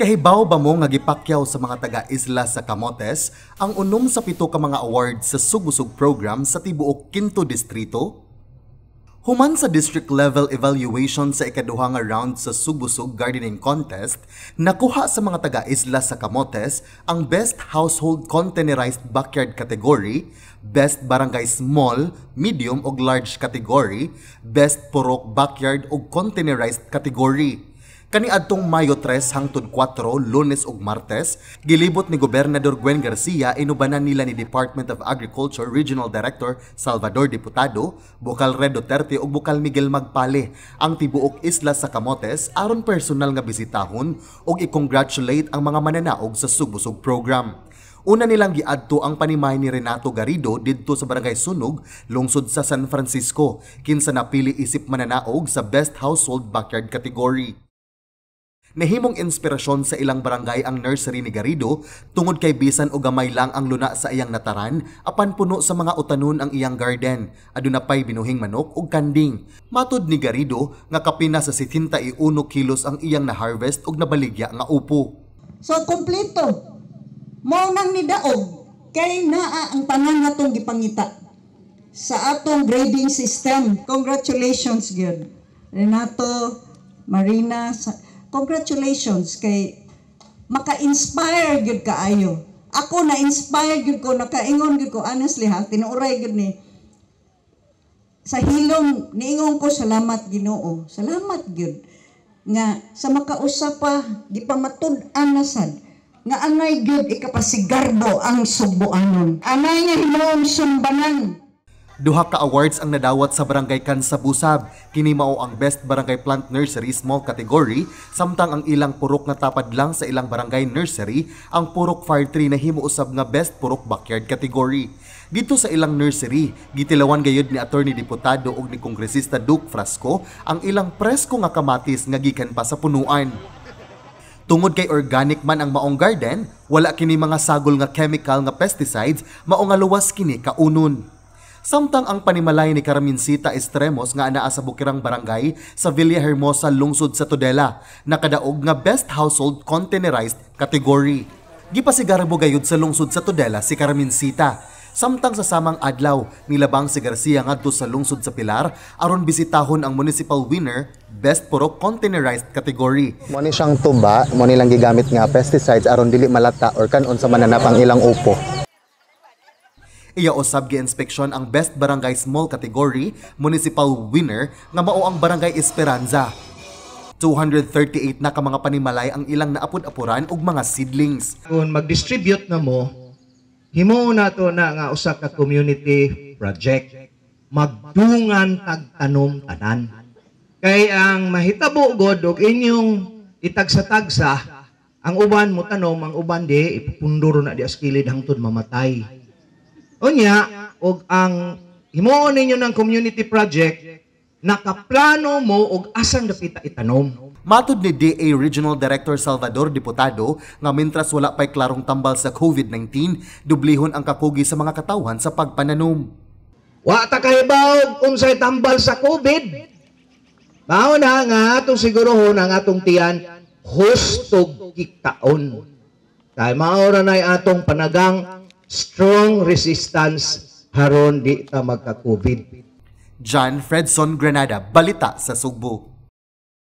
Kahibaw ba mo nga gipakyaw sa mga taga-isla sa Camotes ang 6 sa 7 ka mga awards sa Sugbusog program sa tibuok Quinto Distrito? Human sa district level evaluation sa ikaduha nga round sa Sugbusog Gardening Contest, nakuha sa mga taga-isla sa Camotes ang Best Household Containerized Backyard category, Best Barangay Small, Medium ug Large category, Best Purok Backyard ug Containerized category. Kaniadtong Mayo 3 hangtod 4, Lunes ug Martes, gilibot ni Gobernador Gwen Garcia inubanan nila ni Department of Agriculture Regional Director Salvador Diputado, Bukal Red Duterte ug Bukal Miguel Magpale ang tibuok isla sa Camotes aron personal nga bisitahon ug i-congratulate ang mga mananaog sa Sugbusog program. Una nilang giadto ang panimay ni Renato Garrido didto sa Barangay Sunog, lungsod sa San Francisco, kinsa napili isip mananaog sa Best Household Backyard category. Nahimong inspirasyon sa ilang barangay ang nursery ni Garrido tungod kay bisan og gamay lang ang luna sa iyang nataran, apan puno sa mga utanon ang iyang garden. Aduna pay binuhing manok ug kanding. Matud ni Garrido nga kapina sa 71 kilos ang iyang na-harvest ug nabaligya nga upo. So kompleto. Mao nang nidaog kay naa ang tanan natong gipangita sa atong grading system. Congratulations gyud. Renato, Marina, congratulations kay maka-inspire gyud kaayo. Ako na-inspire gyud ko, nakaingon gyud ko, honestly ha, tinuoray gyud ni. Sa hilom niingon ko, "Salamat, Ginoo. Salamat gyud nga sa makausap pa gipamatud-an na sad nga anay gyud ikapasigarbo ang Sugboanon. Anay nga himuong sumbanan." Duha ka awards ang nadawat sa Barangay Kansabusab. Kini mao ang Best Barangay Plant Nursery Small category, samtang ang ilang purok nga tapad lang sa ilang barangay nursery, ang Purok Fire Tree, nahimo usab nga Best Purok Backyard category. Dito sa ilang nursery, gitilawan gayud ni Attorney Diputado ug ni Kongresista Duke Frasco ang ilang presko nga kamatis nga gikan pa sa punuan. Tungod kay organic man ang maong garden, wala kini mga sagol nga chemical nga pesticides, mao nga luwas kini kaunon. Samtang ang panimalay ni Carmencita Estremos nga anaa sa Bukirang Barangay sa Villahermosa, lungsod sa Tudela, nakadaog nga Best Household Containerized category. Gipasigarbo gayud sa lungsod sa Tudela si Carmencita. Samtang sa samang adlaw, nilabang si Garcia ngadto sa lungsod sa Pilar aron bisitahon ang municipal winner, Best Purok Containerized category. Mo ni siyang tuba, mo ni lang gigamit nga pesticides aron dili malata or kanon sa mananap ang ilang upo. Iya usab gi-inspeksyon ang Best Barangay Small category municipal winner nga mao ang Barangay Esperanza. 238 na ka mga panimalay ang ilang naapod-apuran og mga seedlings. Kung mag-distribute na mo, himuon nato na nga usa ka community project. Magdungan tagtanom tanan. Kay ang mahitabo god og inyong itagsa-tagsa, ang uban mo tanom, ang uban di ipupunduro na di kilid hangtod mamatay. Unya, og ang himuon ninyo ng community project, nakaplano mo og asang dapita itanom. Matud ni DA Regional Director Salvador Diputado nga mintras wala pa'y klarong tambal sa COVID-19, dublihon ang kakugi sa mga katawhan sa pagpananom. Wa ta kahibaw unsay tambal sa COVID. Mao na nga atong sigurohon ang atong tiyan hustog gikaon. Kay mao ra nay atong panagang strong resistance haron di ta magka-COVID. John Fredson Granada, Balita sa Sugbo.